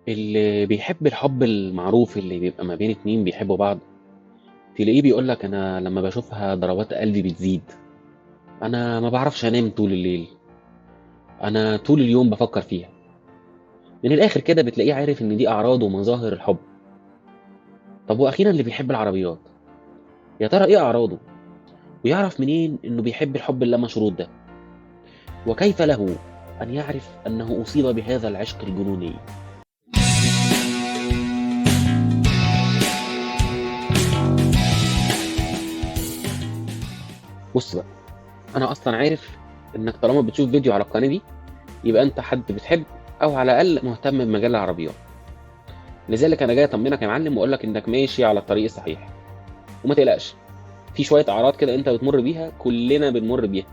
اللي بيحب الحب المعروف اللي بيبقى ما بين اتنين بيحبوا بعض، تلاقيه بيقول لك انا لما بشوفها ضربات قلبي بتزيد، انا ما بعرفش انام طول الليل، انا طول اليوم بفكر فيها. من الاخر كده بتلاقيه عارف ان دي اعراض ومظاهر الحب. طب واخيرا اللي بيحب العربيات، يا ترى ايه اعراضه؟ ويعرف منين انه بيحب الحب اللامشروط ده؟ وكيف له ان يعرف انه اصيب بهذا العشق الجنوني؟ بص بقى، انا اصلا عارف انك طالما بتشوف فيديو على القناة دي يبقى انت حد بتحب او على الاقل مهتم بمجال العربيات. لذلك انا جاي اطمنك يا معلم واقول لك انك ماشي على الطريق الصحيح، وما تقلقش، في شوية اعراض كده انت بتمر بيها، كلنا بنمر بيها،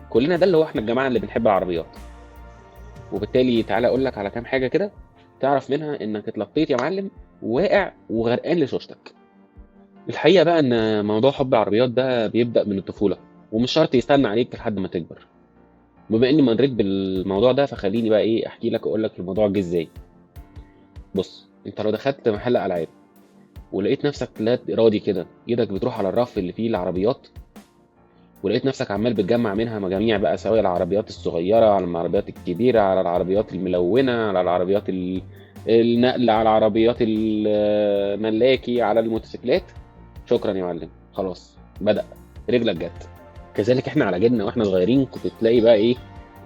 كلنا ده اللي هو احنا الجماعة اللي بنحب العربيات. وبالتالي تعالى اقول لك على كام حاجة كده تعرف منها انك اتلطيت يا معلم، واقع وغرقان لشوشتك. الحقيقة بقى ان موضوع حب العربيات ده بيبدا من الطفولة، ومش شرط يستنى عليك لحد ما تكبر. بما اني مريت بالموضوع ده فخليني بقى ايه احكي لك واقول لك الموضوع جه ازاي. بص، انت لو دخلت محل العاب ولقيت نفسك لا ارادي كده ايدك بتروح على الرف اللي فيه العربيات، ولقيت نفسك عمال بتجمع منها مجاميع بقى، سواء العربيات الصغيرة على العربيات الكبيرة على العربيات الملونة على العربيات النقل على العربيات الملاكي على الموتوسيكلات، شكرا يا معلم، خلاص بدأ رجلك جت. كذلك احنا على جيلنا واحنا صغيرين كنت تلاقي بقى ايه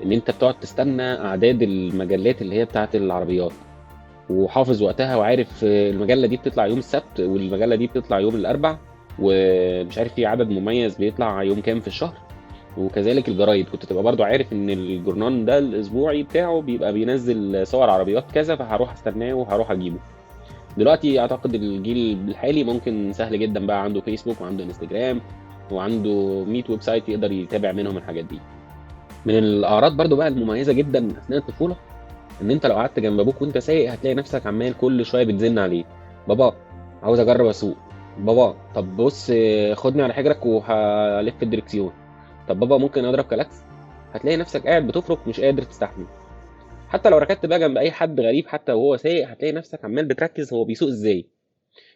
ان انت بتقعد تستنى اعداد المجلات اللي هي بتاعه العربيات، وحافظ وقتها وعارف المجلة دي بتطلع يوم السبت والمجله دي بتطلع يوم الاربع، ومش عارف في عدد مميز بيطلع يوم كام في الشهر. وكذلك الجرايد كنت تبقى برضو عارف ان الجورنان ده الاسبوعي بتاعه بيبقى بينزل صور عربيات كذا، فهروح استناه وهروح اجيبه. دلوقتي اعتقد الجيل الحالي ممكن سهل جدا بقى، عنده فيسبوك وعنده انستجرام وعنده 100 website يقدر يتابع منهم الحاجات دي. من الاعراض برضو بقى المميزة جدا اثناء الطفولة ان انت لو قعدت جنب ابوك وانت سايق هتلاقي نفسك عمال كل شوية بتزن عليه، بابا عاوز اجرب اسوق، بابا طب بص خدني على حجرك وهلف الدركسيون، طب بابا ممكن اضرب كلاكس. هتلاقي نفسك قاعد بتفرك مش قادر تستحمل. حتى لو ركبت بقى جنب اي حد غريب حتى وهو سايق هتلاقي نفسك عمال بتركز هو بيسوق ازاي،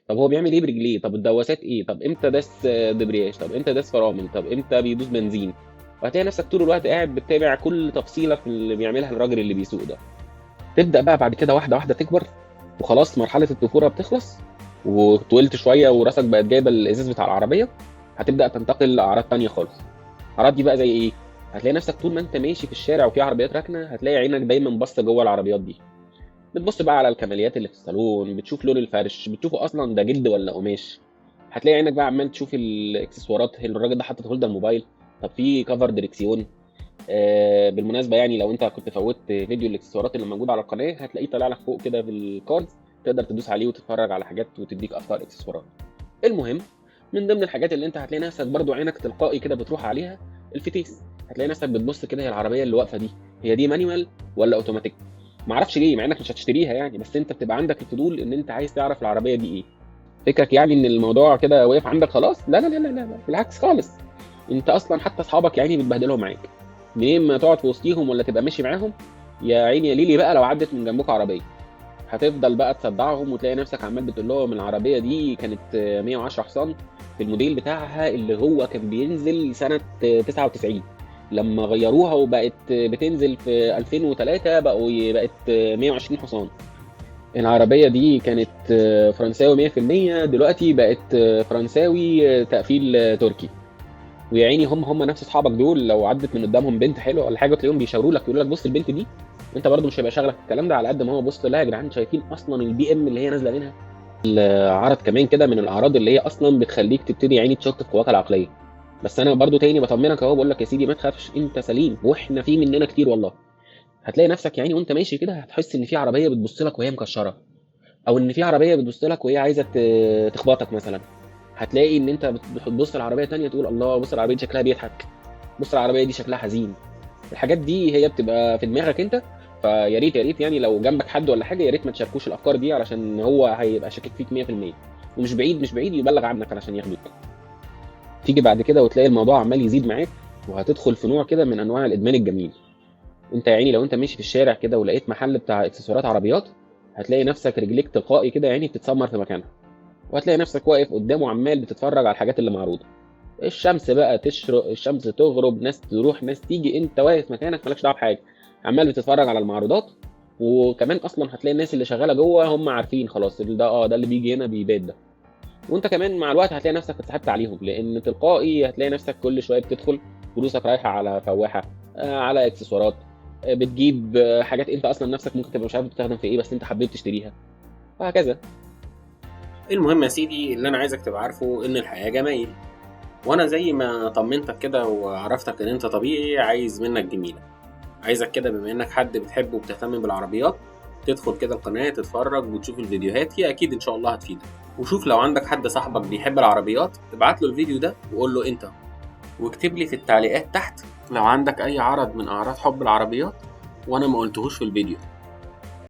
طب هو بيعمل ايه برجليه، طب الدواسات ايه، طب امتى داس دبرياج، طب امتى داس فرامل، طب امتى بيدوس بنزين. وهتلاقي نفسك طول الوقت قاعد بتتابع كل تفصيله في اللي بيعملها الراجل اللي بيسوق ده. تبدا بقى بعد كده واحدة واحدة تكبر، وخلاص مرحلة الطفولة بتخلص وطولت شوية وراسك بقت جايبه الازاز بتاع العربية، هتبدا تنتقل لاعراض تانية خالص. الاعراض دي بقى زي ايه؟ هتلاقي نفسك طول ما انت ماشي في الشارع وفي عربيات راكنه هتلاقي عينك دايما باصة جوه العربيات دي، بتبص بقى على الكماليات اللي في الصالون، بتشوف لون الفرش، بتشوفه اصلا ده جلد ولا قماش. هتلاقي عينك بقى عمال تشوف الاكسسوارات، الراجل ده حاطط holder موبايل، طب في cover دريكسيون. بالمناسبة يعني لو انت كنت فوتت فيديو الاكسسوارات اللي موجود على القناة هتلاقيه طالع لك فوق كده في ال cards، تقدر تدوس عليه وتتفرج على حاجات وتديك افكار اكسسوارات. المهم من ضمن الحاجات اللي انت هتلاقي نفسك برضو عينك تلقائي كده بتروح عليها الفتيس. هتلاقي نفسك بتبص كده هي العربية اللي واقفة دي هي دي manual ولا اوتوماتيك، معرفش ليه مع انك مش هتشتريها يعني، بس انت بتبقى عندك الفضول ان انت عايز تعرف العربية دي ايه. فكرك يعني ان الموضوع كده واقف عندك خلاص؟ لا لا لا لا لا، بالعكس خالص. انت اصلا حتى اصحابك يعني بتبهدلهم معاك، منين ما تقعد في وسطيهم ولا تبقى ماشي معاهم يا عيني يا ليلي بقى لو عدت من جنبك عربية هتفضل بقى تصدعهم، وتلاقي نفسك عمال بتقول لهم العربية دي كانت 110 حصان في الموديل بتاعها اللي هو كان بينزل سنة 99، لما غيروها وبقت بتنزل في 2003 بقت 120 حصان. العربية دي كانت فرنساوي 100%، دلوقتي بقت فرنساوي تقفيل تركي. ويا عيني هم نفس اصحابك دول لو عدت من قدامهم بنت حلوة ولا حاجة تلاقيهم بيشاوروا لك يقولوا لك بص البنت دي، انت برده مش هيبقى شغلك الكلام ده على قد ما هو بص لا يا جدعان شايفين اصلا البي ام اللي هي نازله منها. العرض كمان كده من الاعراض اللي هي اصلا بتخليك تبتدي عيني تشك في قواك العقلية. بس انا برده تاني بطمنك اهو، بقول لك يا سيدي ما تخافش انت سليم، واحنا في مننا كتير والله. هتلاقي نفسك يعني وانت ماشي كده هتحس ان في عربية بتبص لك وهي مكشره، او ان في عربية بتبص لك وهي عايزه تخبطك مثلا. هتلاقي ان انت بتبص لعربيه تانية تقول الله بص العربية دي شكلها بيضحك، بص العربية دي شكلها حزين. الحاجات دي هي بتبقى في دماغك انت، فيا ريت يا ريت يعني لو جنبك حد ولا حاجة يا ريت ما تشاركوش الافكار دي، علشان هو هيبقى شاكك فيك 100%، ومش بعيد مش بعيد يبلغ عنك علشان ياخدوك. تيجي بعد كده وتلاقي الموضوع عمال يزيد معاك، وهتدخل في نوع كده من انواع الادمان الجميل. انت يا عيني لو انت ماشي في الشارع كده ولقيت محل بتاع اكسسوارات عربيات هتلاقي نفسك رجليك تلقائي كده يعني بتتسمر في مكانها، وهتلاقي نفسك واقف قدامه عمال بتتفرج على الحاجات اللي معروضة. الشمس بقى تشرق، الشمس تغرب، ناس تروح ناس تيجي، انت واقف مكانك مالكش دعوه بحاجة، عمال بتتفرج على المعروضات. وكمان اصلا هتلاقي الناس اللي شغالة جوه هم عارفين خلاص ده ده اللي بيجي هنا بيبات ده. وانت كمان مع الوقت هتلاقي نفسك اتسحبت عليهم، لان تلقائي هتلاقي نفسك كل شوية بتدخل فلوسك رايحة على فواحه، على اكسسوارات، بتجيب حاجات انت اصلا نفسك ممكن تبقى مش عارف بتستخدم في ايه بس انت حبيت تشتريها، وهكذا. المهم يا سيدي اللي انا عايزك تبقى عارفه ان الحياة جمايل، وانا زي ما طمنتك كده وعرفتك ان انت طبيعي، عايز منك جميلة. عايزك كده بما انك حد بتحب وبتهتم بالعربيات تدخل كده القناة تتفرج وتشوف الفيديوهات، هي اكيد ان شاء الله هتفيدك. وشوف لو عندك حد صاحبك بيحب العربيات ابعت له الفيديو ده وقول له انت، واكتب لي في التعليقات تحت لو عندك اي عرض من اعراض حب العربيات وانا ما قلتهوش في الفيديو.